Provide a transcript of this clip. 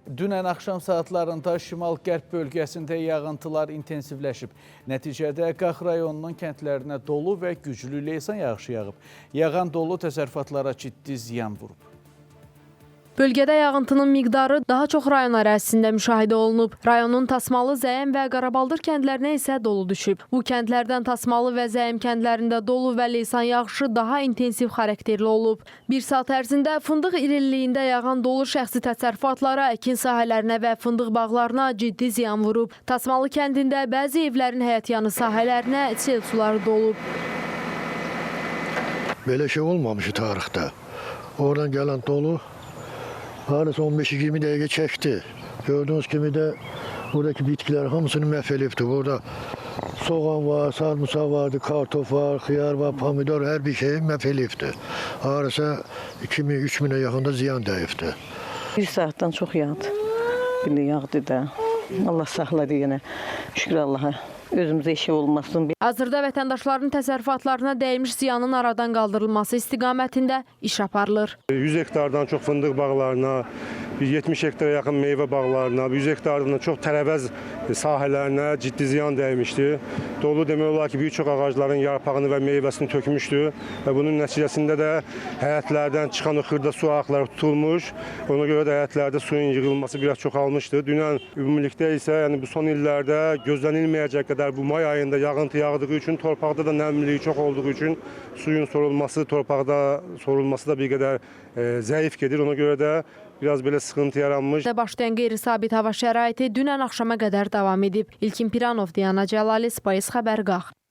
Dünən axşam saatlarında şimal-qərb bölgəsində yağıntılar intensivləşib. Nəticədə Qax rayonunun kəndlərinə dolu və güclü leysan yağışı yağıb. Yağan dolu təsərrüfatlara ciddi ziyan vurub. Bölgədə yağıntının miqdarı daha çox rayon ərazisində müşahidə olunub. Rayonun Tasmalı, Zəyəm və Qarabaldır kəndlərinə isə dolu düşüb. Bu kəndlərdən Tasmalı və Zəyəm kəndlərində dolu və leysan yağışı daha intensiv xarakterli olub. Bir saat ərzində fındıq iriliyində yağan dolu şəxsi təsərrüfatlara, əkin sahələrinə və fındıq bağlarına ciddi ziyan vurub. Tasmalı kəndində bəzi evlərin həyətyanı sahələrinə sel suları dolub. Belə şey olmamışı tarixdə. Oradan gələn dolu hardasa 15-20 dəqiqə çəkdi. Gördüyünüz kimi də buradakı bitkilər hamısını məhv eləyibdi. Burada soğan var, sarımsaq vardı, kartof var, xiyar var, pomidor, hər bir şeyi məhv eləyibdi. Hardasa 2000-3000-ə yaxın da ziyan dəyibdi. Bir saatdan çox yağdı. Bir də yağdı da. Allah saxladı yenə. Şükür Allaha. Özümüzə işi olmasın. Hazırda vətəndaşların təsərrüfatlarına dəymiş ziyanın aradan qaldırılması istiqamətində iş aparılır. 100 hektardan çox fındıq bağlarına, bir 70 hektara yaxın meyvə bağlarına, 100 hektardan da çox tərəvəz sahələrinə ciddi ziyan dəymişdi. Dolu demək olar ki, bir çox ağacların yarpağını və meyvəsini tökmüşdü və bunun nəticəsində də həyətlərdən çıxan o xırda su axları tutulmuş. Ona görə də həyətlərdə suyun yığılması biraz çoxalmışdı. Dünən ümumilikdə isə, yəni bu son illərdə gözlənilməyəcək qədər bu may ayında yağıntı yağdığı üçün torpaqda da nəmliyi çox olduğu üçün suyun sorulması, torpaqda sorulması da bir qədər zəif gedir. Ona görə də biraz belə sıxıntı yaranmış. Başlayan qeyri-sabit hava şəraiti dünən axşama qədər davam edib. İlkin Piranov, Diana Cəlali, Space Xəbər Qax.